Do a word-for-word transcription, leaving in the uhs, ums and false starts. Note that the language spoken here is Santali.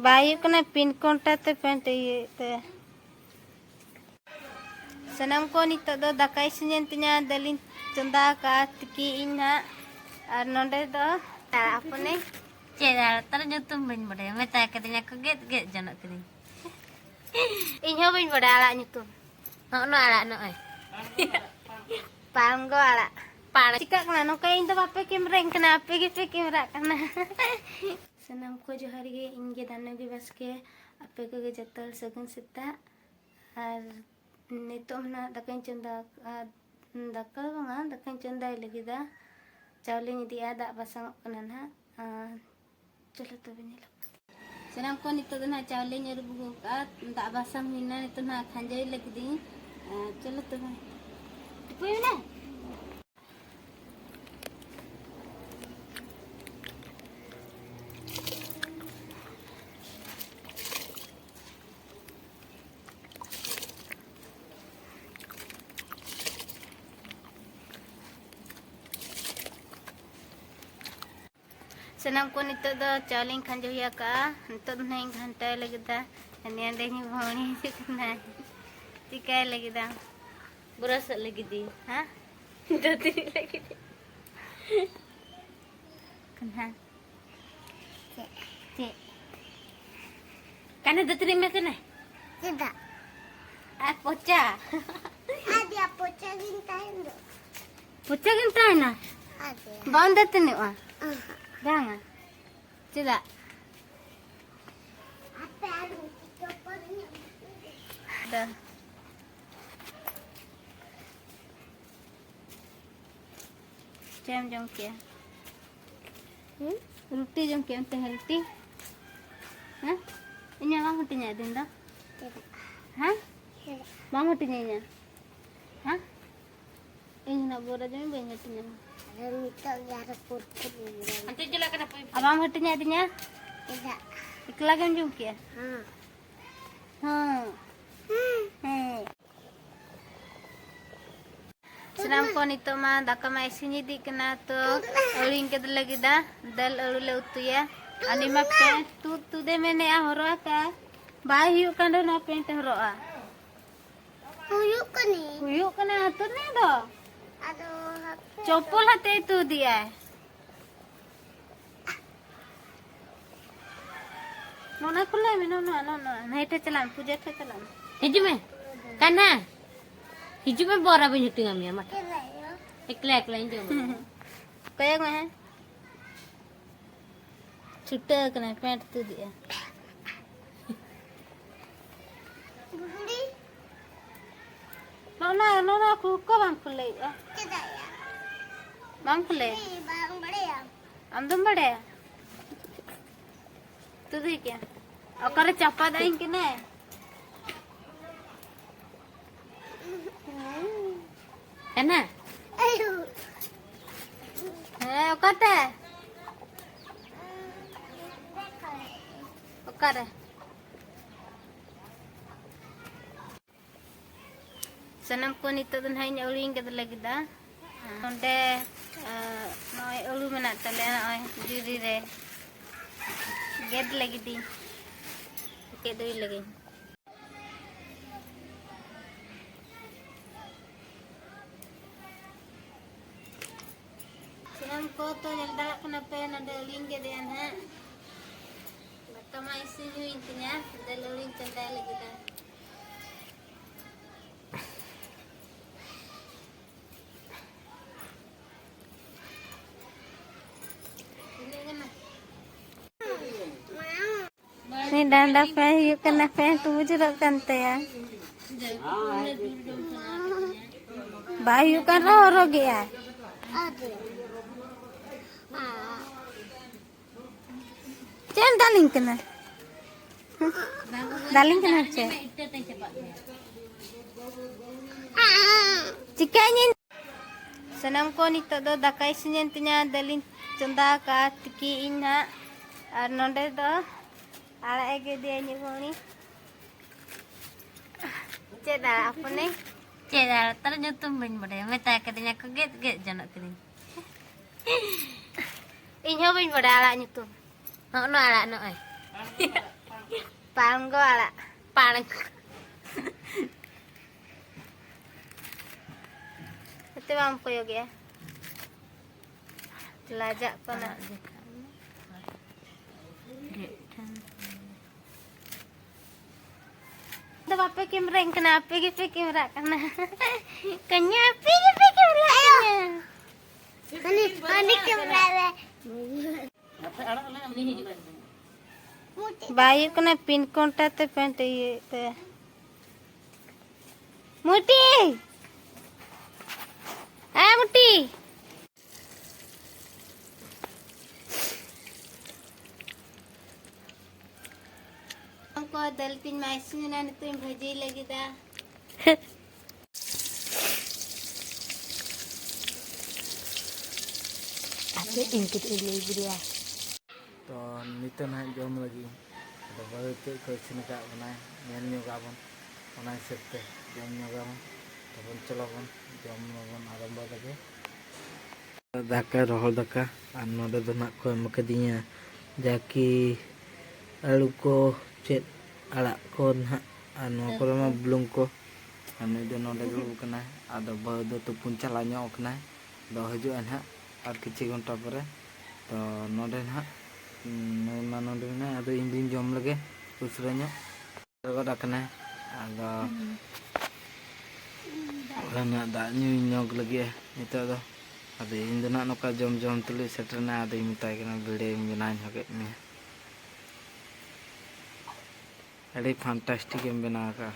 ᱵᱟᱭ ᱦᱩᱭᱩᱜ ᱠᱟᱱᱟ, ᱯᱤᱱ ᱠᱚᱱᱴᱟ ᱛᱮ ᱯᱮᱱᱴ ᱤᱭᱟᱹᱭᱮᱫ ᱛᱟᱭᱟ᱾ ᱥᱟᱱᱟᱢ ᱠᱚ, ᱱᱤᱛᱚᱜ ᱫᱚ ᱫᱟᱠᱟ ᱤᱥᱤᱱᱮᱱ ᱛᱤᱧᱟ, ᱫᱟᱹᱞᱤᱧ ᱪᱚᱸᱫᱟ ᱟᱠᱟᱫᱼᱟ, ᱛᱤᱠᱤ ᱤᱧ ᱱᱟᱦᱟᱜ᱾ ᱟᱨ ᱱᱚᱸᱰᱮ ᱫᱚ ᱟᱲᱟᱜ ᱦᱚᱯᱚᱱᱮ᱾ ᱪᱮᱫ ᱟᱲᱟᱜ ᱛᱟᱨ ᱧᱩᱛᱩᱢ ᱵᱟᱹᱧ ᱵᱟᱰᱟᱭᱟ, ᱢᱮᱛᱟ ᱠᱟᱹᱫᱤᱧᱟ ᱠᱚ ᱜᱮᱫ ᱜᱮᱫ ᱡᱚᱱᱚᱜ ᱠᱟᱹᱫᱤᱧ᱾ ᱤᱧ ᱦᱚᱸ ᱵᱟᱹᱧ ᱵᱟᱰᱟᱭᱟ ᱟᱲᱟᱜ ᱧᱩᱛᱩᱢ᱾ ᱦᱚᱸᱜᱼᱚ ᱱᱚᱣᱟ ᱟᱲᱟᱜ ᱱᱚᱜᱼᱚᱭ᱾ ᱯᱟᱲᱜᱚ ᱟᱲᱟᱜ᱾ ᱯᱟᱲ᱾ ᱪᱤᱠᱟᱹᱜ ᱠᱟᱱᱟ ᱱᱚᱝᱠᱟ? ᱤᱧ ᱫᱚ ᱵᱟᱯᱮ ᱠᱮᱢᱨᱟᱧ ᱠᱟᱱᱟ, ᱟᱯᱮ ᱜᱮᱯᱮ ᱠᱮᱢᱨᱟᱜ ᱠᱟᱱᱟ᱾ ᱥᱟᱱᱟᱢ ᱠᱚ ᱡᱚᱦᱟᱨ ᱜᱮ, ᱤᱧ ᱜᱮ ᱫᱷᱟᱱᱚᱜᱤ ᱵᱟᱥᱠᱮ᱾ ᱟᱯᱮ ᱠᱚᱜᱮ ᱡᱚᱛᱚ ᱦᱚᱲ ᱥᱟᱹᱜᱩᱱ ᱥᱮᱛᱟᱜ᱾ ᱟᱨ ᱱᱤᱛᱚᱜ ᱱᱟᱦᱟᱜ ᱫᱟᱠᱟᱧ ᱪᱚᱸᱫᱟ ᱟᱠᱟᱫᱼᱟ, ᱫᱟᱠᱟ ᱫᱚ ᱵᱟᱝᱟ, ᱫᱟᱠᱟᱧ ᱪᱚᱸᱫᱟᱭ ᱞᱟᱹᱜᱤᱫᱟ᱾ ᱪᱟᱣᱞᱮᱧ ᱤᱫᱤᱭᱟ, ᱫᱟᱜ ᱵᱟᱥᱟᱝᱚᱜ ᱠᱟᱱᱟ ᱱᱟᱦᱟᱜ᱾ ᱟᱨ ᱪᱚᱞᱚ ᱛᱚᱵᱮ ᱧᱮᱞᱚᱜ ᱠᱟᱱᱟ᱾ ᱥᱟᱱᱟᱢ ᱠᱚ, ᱱᱤᱛᱚᱜ ᱫᱚ ᱱᱟᱦᱟᱜ ᱪᱟᱣᱞᱮᱧ ᱟᱹᱨᱩᱵ ᱟᱹᱜᱩ ᱠᱟᱜᱼᱟ, ᱫᱟᱜ ᱵᱟᱥᱟᱝ ᱦᱩᱭᱱᱟ, ᱱᱤᱛᱚᱜ ᱱᱟᱦᱟᱜ ᱠᱷᱟᱸᱡᱚᱭ ᱞᱟᱹᱜᱤᱫᱤᱧ᱾ ᱟᱨ ᱪᱚᱞᱚ ᱛᱚᱵᱮ, ᱛᱩᱯᱩᱭ ᱢᱮ᱾ ᱥᱟᱱᱟᱢ ᱠᱚ, ᱱᱤᱛᱚᱜ ᱫᱚ ᱪᱟᱣᱞᱮᱧ ᱠᱷᱟᱸᱡᱚ ᱦᱩᱭ ᱟᱠᱟᱜᱼᱟ᱾ ᱱᱤᱛᱚᱜ ᱫᱚ ᱱᱟᱦᱟᱜ ᱤᱧ ᱜᱷᱟᱱᱴᱟᱭ ᱞᱟᱹᱜᱤᱫᱟ᱾ ᱦᱟᱱᱮ ᱚᱸᱰᱮ ᱤᱧ ᱵᱷᱟᱹᱣᱱᱤ ᱦᱤᱡᱩᱜ ᱠᱟᱱᱟ᱾ ᱪᱤᱠᱟᱹᱭ ᱞᱟᱹᱜᱤᱫᱟᱢ? ᱵᱨᱟᱥᱚᱜ ᱞᱟᱹᱜᱤᱫ ᱤᱧ᱾ ᱦᱮᱸ? ᱫᱟᱹᱛᱟᱹᱱᱤ ᱞᱟᱹᱜᱤᱫ᱾ ᱠᱟᱱᱟ᱾ ᱪᱮᱫ? ᱪᱮᱫ? ᱠᱟᱱᱮ ᱫᱟᱹᱛᱟᱹᱱᱤ ᱢᱮ ᱠᱟᱱᱮ᱾ ᱪᱮᱫᱟᱜ? ᱟᱨ ᱯᱚᱪᱟ᱾ ᱟᱫᱮᱭᱟ, ᱯᱚᱪᱟ ᱜᱤᱧ ᱛᱟᱦᱮᱱ ᱫᱚ᱾ ᱯᱚᱪᱟ ᱜᱮᱢ ᱛᱟᱦᱮᱱᱟ? ᱟᱫᱮᱭᱟ᱾ ᱵᱟᱢ ᱫᱟᱹᱛᱟᱹᱱᱤᱜᱼᱟ? ᱟᱦᱟ᱾ ᱵᱟᱝᱟ? ᱪᱮᱫᱟᱜ? ᱟᱯᱮ ᱟᱨ ᱢᱤᱫᱴᱤᱡ ᱪᱚᱯᱚᱞ ᱤᱧ ᱟᱹᱜᱩ ᱠᱮᱫᱟ᱾ ᱫᱟ᱾ ᱪᱮᱫ ᱮᱢ ᱡᱚᱢ ᱠᱮᱜᱼᱟ? ᱦᱩᱸ? ᱨᱩᱴᱤ ᱡᱚᱢ ᱠᱮᱜᱼᱟ ᱛᱮᱦᱮᱧ, ᱨᱩᱴᱤ? ᱦᱮᱸ? ᱤᱧᱟᱹᱜ ᱵᱟᱢ ᱦᱟᱹᱴᱤᱧᱟ ᱫᱤᱱ ᱫᱚ? ᱪᱮᱫᱟᱜ? ᱦᱮᱸ? ᱪᱮᱫᱟᱜ? ᱵᱟᱢ ᱦᱟᱹᱴᱤᱧᱟ ᱤᱧᱟᱹᱜ? ᱦᱮᱸ? ᱤᱧ ᱦᱚᱸ ᱵᱚᱨᱟ ᱡᱚᱢ ᱵᱟᱹᱧ ᱦᱟᱹᱴᱤᱧᱟ᱾ ᱟᱫᱚ ᱱᱤᱛᱚᱜ ᱜᱮ ᱟᱨᱚ ᱯᱚᱨᱤᱠᱠᱷᱟ ᱫᱤᱧ ᱫᱚ᱾ ᱦᱟᱱᱛᱮ ᱪᱟᱞᱟᱜ ᱠᱟᱱᱟ, ᱯᱚᱭ ᱯᱮ᱾ ᱟᱨ ᱵᱟᱢ ᱦᱟᱹᱴᱤᱧᱟ ᱫᱤᱧᱟ? ᱪᱮᱫᱟᱜ? ᱮᱠᱞᱟ ᱜᱮᱢ ᱡᱚᱢ ᱠᱮᱜᱼᱟ? ᱦᱮᱸ᱾ ᱦᱮᱸ᱾ ᱦᱮᱸ᱾ ᱦᱮᱸ᱾ ᱥᱟᱱᱟᱢ ᱠᱚ, ᱱᱤᱛᱚᱜ ᱢᱟ ᱫᱟᱠᱟ ᱢᱟ ᱤᱥᱤᱱ ᱤᱫᱤᱜ ᱠᱟᱱᱟ, ᱛᱚ ᱟᱹᱣᱲᱤᱧ ᱠᱮᱫ ᱞᱟᱹᱜᱤᱫᱟ, ᱫᱟᱹᱞ ᱟᱹᱲᱩ ᱞᱮ ᱩᱛᱩᱭᱟ᱾ ᱟᱞᱮ ᱢᱟ ᱯᱮᱱᱴ ᱛᱩᱫ ᱛᱩᱫ ᱮ ᱢᱮᱱᱮᱜᱼᱟ, ᱦᱚᱨᱚᱜ ᱟᱠᱟᱫ᱾ ᱵᱟᱭ ᱦᱩᱭᱩᱜ ᱠᱟᱱ ᱨᱮᱦᱚᱸ ᱱᱚᱣᱟ ᱯᱮᱱᱴ ᱮ ᱦᱚᱨᱚᱜᱼᱟ᱾ ᱦᱩᱭᱩᱜ ᱠᱟᱱᱟ᱾ ᱦᱩᱭᱩᱜ ᱠᱟᱱᱟ, ᱛᱩᱫ ᱢᱮ ᱫᱚ᱾ ᱟᱫᱚ ᱦᱟᱯᱮ᱾ ᱪᱚᱯᱚᱞ ᱟᱛᱮ ᱛᱩᱫ ᱮᱜᱼᱟᱭ᱾ ᱱᱚᱣᱟ ᱠᱷᱩᱞᱟᱹᱣ ᱢᱮ, ᱱᱚᱣᱟ, ᱱᱚᱣᱟ, ᱱᱚᱣᱟ, ᱱᱚᱣᱟ᱾ ᱱᱟᱹᱭ ᱴᱷᱮᱡ ᱪᱟᱞᱟᱜ ᱢᱮ, ᱯᱩᱡᱟᱹ ᱴᱷᱮᱡ ᱪᱟᱞᱟᱜ ᱢᱮ᱾ ᱦᱤᱡᱩᱜ ᱢᱮ᱾ ᱠᱟᱱᱟ᱾ ᱦᱤᱡᱩᱜ ᱢᱮ, ᱵᱚᱨᱟ ᱵᱟᱹᱧ ᱦᱟᱹᱴᱤᱧ ᱟᱢ ᱢᱟ᱾ ᱮᱠᱞᱟ, ᱮᱠᱞᱟ ᱤᱧ ᱡᱚᱢᱟ᱾ ᱠᱚᱭᱚᱜ ᱢᱮ, ᱦᱮᱸ᱾ ᱪᱷᱩᱴᱟᱹᱣ ᱠᱟᱱᱟᱭ, ᱯᱮᱱᱴ ᱛᱩᱫᱮᱜᱼᱟ᱾ ᱱᱚᱜᱼᱱᱟ, ᱱᱚᱜᱼᱱᱟ ᱠᱚ ᱵᱟᱝ ᱠᱷᱩᱞᱟᱹᱭᱮᱫᱼᱟ᱾ ᱪᱮᱫᱟᱜ ᱭᱟ? ᱵᱟᱝ ᱠᱷᱩᱞᱟᱹᱭᱟ? ᱦᱮᱸ, ᱵᱟᱝ ᱵᱟᱲᱟᱭᱟ᱾ ᱟᱢ ᱫᱚᱢ ᱵᱟᱲᱟᱭᱟ? ᱛᱩᱫᱮ ᱠᱮᱭᱟ᱾ ᱚᱠᱟᱨᱮ ᱪᱟᱯᱟᱫ ᱟᱹᱧ ᱠᱟᱱᱟᱭ? ᱠᱟᱱᱟ? ᱦᱮᱸ, ᱚᱠᱟᱛᱮ? ᱚᱠᱟᱨᱮ? ᱥᱟᱱᱟᱢ ᱠᱚ ᱱᱤᱛᱚᱜ ᱫᱚ ᱱᱟᱦᱟᱜ ᱤᱧ ᱟᱹᱣᱲᱤᱧ ᱜᱮᱫ ᱞᱟᱹᱜᱤᱫᱟ᱾ ᱱᱚᱰᱮ, ᱟᱸ, ᱱᱚᱜᱼᱚᱭ ᱟᱹᱲᱩ ᱢᱮᱱᱟᱜ ᱛᱟᱞᱮᱭᱟ, ᱱᱚᱜᱼᱚᱭ ᱡᱩᱨᱤ ᱨᱮ ᱜᱮᱫ ᱞᱟᱹᱜᱤᱫᱤᱧ, ᱜᱮᱫ ᱦᱩᱭ ᱞᱟᱹᱜᱤᱫ᱾ ᱥᱟᱱᱟᱢ ᱠᱚ ᱛᱚ ᱧᱮᱞ ᱫᱟᱲᱮᱭᱟᱜ ᱠᱟᱱᱟ ᱯᱮ, ᱱᱚᱰᱮ ᱟᱹᱞᱤᱧ ᱜᱮᱫᱮᱜᱼᱟ ᱱᱟᱦᱟᱜ᱾ ᱫᱟᱠᱟ ᱢᱟ ᱤᱥᱤᱱ ᱦᱩᱭᱮᱱ ᱛᱤᱧᱟ, ᱫᱟᱹᱞ ᱟᱹᱞᱤᱧ ᱪᱚᱸᱫᱟᱭ ᱞᱟᱹᱜᱤᱫᱟ᱾ ᱩᱱᱤ ᱰᱟᱸᱰᱟ ᱯᱮ ᱦᱩᱭᱩᱜ ᱠᱟᱱᱟ, ᱯᱮᱱᱴ ᱵᱩᱡᱩᱨᱚᱜ ᱠᱟᱱ ᱛᱟᱭᱟ᱾ ᱵᱟᱭ ᱦᱩᱭᱩᱜ ᱠᱟᱱ ᱨᱮᱦᱚᱸ ᱦᱚᱨᱚᱜᱮᱜᱼᱟᱭ᱾ ᱪᱮᱫ ᱮᱢ ᱫᱟᱞᱤᱧ ᱠᱟᱱᱟ? ᱦᱮᱸ? ᱫᱟᱞᱤᱧ ᱠᱟᱱᱟ ᱪᱮᱫ? ᱪᱤᱠᱟᱹᱧ ᱤᱧ? ᱥᱟᱱᱟᱢ ᱠᱚ ᱱᱤᱛᱚᱜ ᱫᱚ ᱫᱟᱠᱟ ᱤᱥᱤᱱᱮᱱ ᱛᱤᱧᱟ, ᱫᱟᱹᱞᱤᱧ ᱪᱚᱸᱫᱟ ᱟᱠᱟᱫᱼᱟ, ᱛᱤᱠᱤᱭᱮᱫ ᱟᱹᱧ ᱱᱟᱦᱟᱜ᱾ ᱟᱨ ᱱᱚᱸᱰᱮ ᱫᱚ ᱟᱲᱟᱜ ᱮ ᱜᱮᱫᱮᱜᱼᱟ ᱤᱧᱤᱡ ᱵᱷᱟᱹᱜᱱᱤ᱾ ᱪᱮᱫ ᱟᱲᱟᱜ ᱦᱚᱯᱚᱱᱮ? ᱪᱮᱫ ᱟᱲᱟᱜ? ᱛᱟᱦᱞᱮ ᱧᱩᱛᱩᱢ ᱵᱟᱹᱧ ᱵᱟᱰᱟᱭᱟ᱾ ᱢᱮᱛᱟ ᱠᱟᱹᱫᱤᱧᱟ ᱠᱚ ᱜᱮᱫ ᱜᱮᱫ ᱡᱚᱱᱚᱜ ᱠᱟᱹᱱᱟᱹᱧ᱾ ᱤᱧ ᱦᱚᱸ ᱵᱟᱹᱧ ᱵᱟᱰᱟᱭᱟ ᱟᱲᱟᱜ ᱧᱩᱛᱩᱢ᱾ ᱱᱚᱜᱼᱚ ᱱᱚᱣᱟ ᱟᱲᱟᱜ ᱱᱚᱜᱼᱚᱭ᱾ ᱯᱟᱲᱜᱚ ᱟᱲᱟᱜ᱾ ᱯᱟᱲ᱾ ᱦᱟᱛᱮ ᱵᱟᱢ ᱠᱚᱭᱚᱜᱮᱜᱼᱟ? ᱞᱟᱡᱟᱜ ᱠᱟᱱᱟ᱾ ᱟᱲᱟᱜ ᱫᱮᱠᱷᱟᱜ ᱢᱮ᱾ ᱜᱮᱫ ᱴᱷᱮᱱ᱾ ᱫᱚ ᱵᱟᱯᱮ ᱠᱮᱢᱨᱟᱜ ᱠᱟᱱᱟ, ᱟᱯᱮ ᱜᱮᱯᱮ ᱠᱮᱢᱨᱟᱜ ᱠᱟᱱᱟ᱾ ᱠᱟᱱᱭᱟ, ᱟᱯᱮ ᱜᱮᱯᱮ ᱠᱮᱢᱨᱟᱜ ᱠᱟᱱᱟ᱾ ᱦᱟᱹᱱᱤ, ᱦᱟᱹᱱᱤ ᱠᱮᱢᱨᱟ ᱨᱮ᱾ ᱵᱟᱭ ᱦᱩᱭᱩᱜ ᱠᱟᱱᱟ, ᱯᱤᱱ ᱠᱚᱱᱴᱟ ᱛᱮ ᱯᱮᱱᱴ ᱤᱭᱟᱹᱭᱮᱫ ᱛᱟᱭᱟ᱾ ᱢᱩᱴᱤ! ᱮ ᱢᱩᱴᱤ! ᱠᱚ ᱫᱟᱹᱞ ᱛᱤᱧ ᱢᱟ ᱤᱥᱤᱱ ᱮᱱᱟ, ᱱᱤᱛᱚᱜ ᱤᱧ ᱵᱷᱟᱹᱡᱤᱭ ᱞᱟᱹᱜᱤᱫᱟ᱾ ᱟᱯᱮ ᱤᱧ ᱠᱟᱹᱴᱤᱡ ᱤᱧ ᱞᱟᱹᱭ ᱵᱩᱡᱷᱟᱹᱣᱟ᱾ ᱛᱚ ᱱᱤᱛᱚᱜ ᱱᱟᱦᱟᱜ ᱡᱚᱢ ᱞᱟᱹᱜᱤᱫ ᱤᱧ᱾ ᱟᱫᱚ ᱵᱟᱹᱦᱩ ᱪᱮᱫ ᱠᱚ ᱤᱥᱤᱱ ᱟᱠᱟᱫ ᱵᱚᱱᱟᱭ ᱧᱮᱞ ᱧᱚᱜ ᱟᱵᱚᱱ, ᱚᱱᱟ ᱦᱤᱥᱟᱹᱵ ᱛᱮ ᱡᱚᱢ ᱧᱚᱜ ᱟᱵᱚᱱ᱾ ᱛᱚᱵᱚᱱ ᱪᱚᱞᱚ ᱵᱚᱱ ᱡᱚᱢ ᱢᱟᱵᱚᱱ ᱟᱨᱟᱢᱵᱚ ᱞᱮᱜᱮ᱾ ᱫᱟᱠᱟ, ᱨᱚᱦᱚᱲ ᱫᱟᱠᱟ, ᱟᱨ ᱱᱚᱰᱮ ᱫᱚ ᱱᱟᱦᱟᱜ ᱠᱚ ᱮᱢ ᱠᱟᱫᱤᱧᱟ ᱡᱟᱠᱤ ᱟᱹᱞᱩ ᱠᱚ, ᱪᱮᱫ ᱟᱲᱟᱜ ᱠᱚ ᱱᱟᱦᱟᱜ, ᱟᱨ ᱱᱚᱣᱟ ᱠᱚᱨᱮ ᱢᱟ ᱵᱩᱞᱩᱝ ᱠᱚ᱾ ᱟᱨ ᱱᱩᱭ ᱫᱚ ᱱᱚᱰᱮ ᱫᱩᱲᱩᱵ ᱟᱠᱟᱱᱟᱭ, ᱟᱫᱚ ᱵᱟᱹᱦᱩ ᱫᱚ ᱛᱩᱯᱩᱱ ᱪᱟᱞᱟᱣ ᱧᱚᱜ ᱟᱠᱟᱱᱟᱭ, ᱟᱫᱚ ᱦᱤᱡᱩᱜ ᱟᱭ ᱱᱟᱦᱟᱜ ᱟᱨ ᱠᱤᱪᱷᱩ ᱜᱷᱚᱱᱴᱟ ᱯᱚᱨᱮ᱾ ᱛᱚ ᱱᱚᱰᱮ ᱱᱟᱦᱟᱜ, ᱱᱩᱭ ᱢᱟ ᱱᱚᱰᱮ ᱢᱮᱱᱟᱭ, ᱟᱫᱚ ᱤᱧ ᱫᱩᱧ ᱡᱚᱢ ᱞᱮᱜᱮ ᱩᱥᱟᱹᱨᱟ ᱧᱚᱜ᱾ ᱜᱚᱫ ᱟᱠᱟᱱᱟᱭ᱾ ᱟᱫᱚ ᱚᱲᱟᱜ ᱨᱮᱱᱟᱜ ᱫᱟᱜ ᱧᱩᱭ ᱧᱚᱜ ᱞᱟᱹᱜᱤᱫ ᱱᱤᱛᱚᱜ ᱫᱚ᱾ ᱟᱫᱚ ᱤᱧ ᱫᱚ ᱱᱟᱜ ᱱᱚᱝᱠᱟ ᱡᱚᱢ ᱡᱚᱢ ᱛᱩᱞᱩᱡ ᱥᱮᱴᱮᱨ ᱮᱱᱟ, ᱟᱫᱚᱧ ᱢᱮᱛᱟᱭ ᱠᱟᱱᱟ, "ᱵᱷᱤᱰᱤᱭᱳᱧ ᱵᱮᱱᱟᱣ ᱧᱚᱜᱮᱫ ᱢᱮᱭᱟ, ᱟᱹᱰᱤ ᱯᱷᱟᱱᱴᱟᱥᱴᱤᱠ ᱮᱢ ᱵᱮᱱᱟᱣ ᱟᱠᱟᱫᱼᱟ᱾"